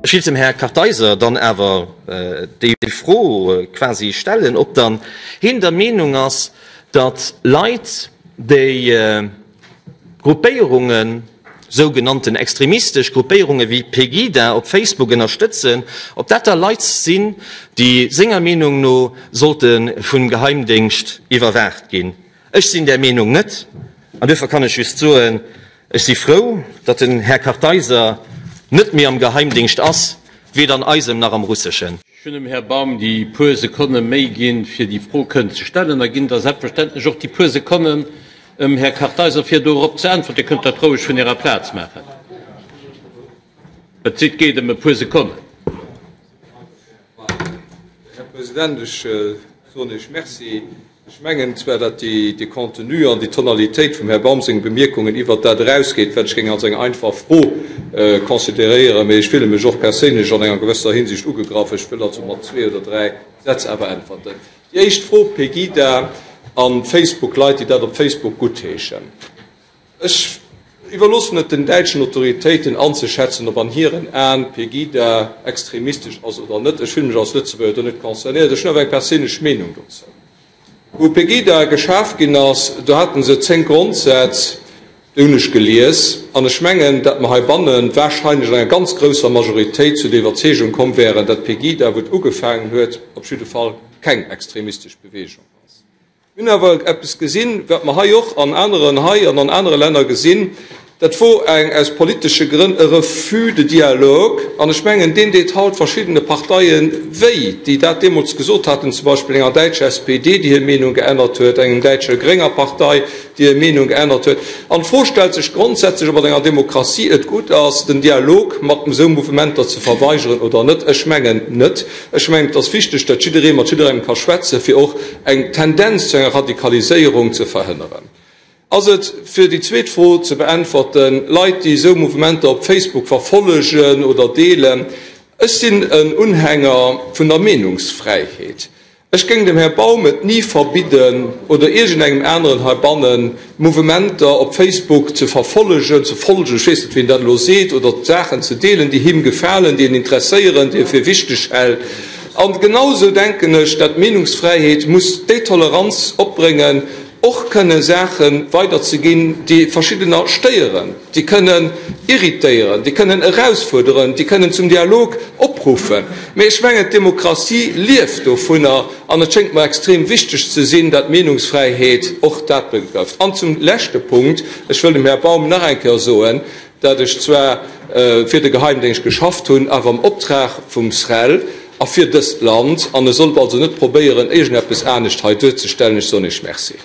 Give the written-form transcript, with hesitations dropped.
Ech wéilt dem Här Kartheiser dann awer déi Fro quasi stellen, ob dann hien der Meenung ass, datt Leit, déi Gruppéierungen, sougenannten extremistesch Gruppéierunge wéi Pegida op Facebook ënnerstëtzen, ob dat da Leit sinn, déi senger Meenung no sollte vum Geheimdéngscht iwwerwaacht ginn. Ech sinn där Meenung net an duerfir kann ech just soen, Ech si frou, datt den Här Kartheiser net méi am Geheimdingscht ass, weder an eisem nach am russeschen. Ech hunn dem Här Baum déi puer Sekonne méi ginn, fir déi Fro kënnen ze stellen, a ginn da selbstverständlech och déi puer Sekonnen dem Här Kartheiser, fir dorop ze äntweren. Dir kënnt dat roueg vun Ärer Plaz maachen. Et geet ëm e puer Sekonnen. Här President, ech soen Iech Merci. Ech mengen zwar, datt de Contenu an déi Tonalitéit vum Här Baum senge Bemierkungen iwwert dat erausgeet, wat ech géing als eng einfach Fro consideréieren, mee ech fille mech och perséinlech an enger gewësser Hinsicht ugegraff. Ech wëll also mat zwee oder dräi Sätz awer äntwerten. Déi éischt Fro, Pegida an Facebook, Leit, déi dat op Facebook guttheeschen. Ech iwwerloossen et den däitschen Autoritéiten anzeschätzen, ob an hiren Aen Pegida extremistesch ass oder net. Ech fille mech als Lëtzebuerger do net concernéiert. Ech hunn awer eng perséinlech Meenung dozou. Wou Pegida geschaf ginn ass, do hate se 10 Grondsätz, déi hunn ech gelies. An ech mengen, datt mer heibanne warscheinlech an enger ganz grousser Majoritéit zu der Iwwerzeegung komm wären, datt Pegida, wou et ugefaangen huet, op jidde Fall keng extremistesch Bewegung ass. Mir hunn awer eppes gesinn, wat mer hei och an aneren, hei an an anere Länner gesinn, dat wor eng, aus politesche Grënn, e Refus de dialogue. An ech mengen, deen deet haut verschiddene Parteie wéi, déi dat deemools gesot haten, zum Beispill enger däitscher SPD, déi hir Meenung geännert huet, engem däitsche grénger Partei, déi hir Meenung geännert huet. An d'Fro stellt sech grondsätzlech, ob an enger Demokratie et gutt ass, den Dialog mat esou Mouvementer ze verweigeren oder net. Ech mengen net. Ech mengen, et ass wichteg, datt jidderee mat jidderengem ka schwätzen, fir och eng Tendenz zu enger Radikaliséierung ze verhënneren. Ass et, fir déi zweet Fro ze beäntwerten, Leit, déi esou Mouvementer op Facebook verfollegen oder deelen, ech sinn en Unhänger vun der Meenungsfräiheet. Ech géing dem Här Baum et ni verbidden, oder iergendengem aneren heibannen, Mouvementer op Facebook ze verfollegen, ze folgen, ech weess net, wéi een dat elo seet, oder Saachen ze deelen, déi him gefalen, déi en interesséieren, déi e fir wichteg hält. A genau esou denken ech, dat d'Meenungsfräiheet muss déi Toleranz opbréngen, och kënne Saache weiderzeginn, déi Verschiddener stéieren, déi kënnen irritéieren, déi kënnen erausfuerderen, déi kënnen zum Dialog opruffen. Mee ech mengen, d'Demokratie lieft dovunner an et schéngt mer extrem wichteg ze sinn, dat d'Meenungsfräiheet och dat begrëfft. An zum leschte Punkt, Ech wëll dem Här Baum nach eng Kéier soen, dat ech zwar fir de Geheimdéngscht geschafft hunn, awer am Optrag vum SREL a fir dëst Land, an e sollt also net probéieren, iergendeppes anescht hei duerzestellen. Ech soen Iech Merci.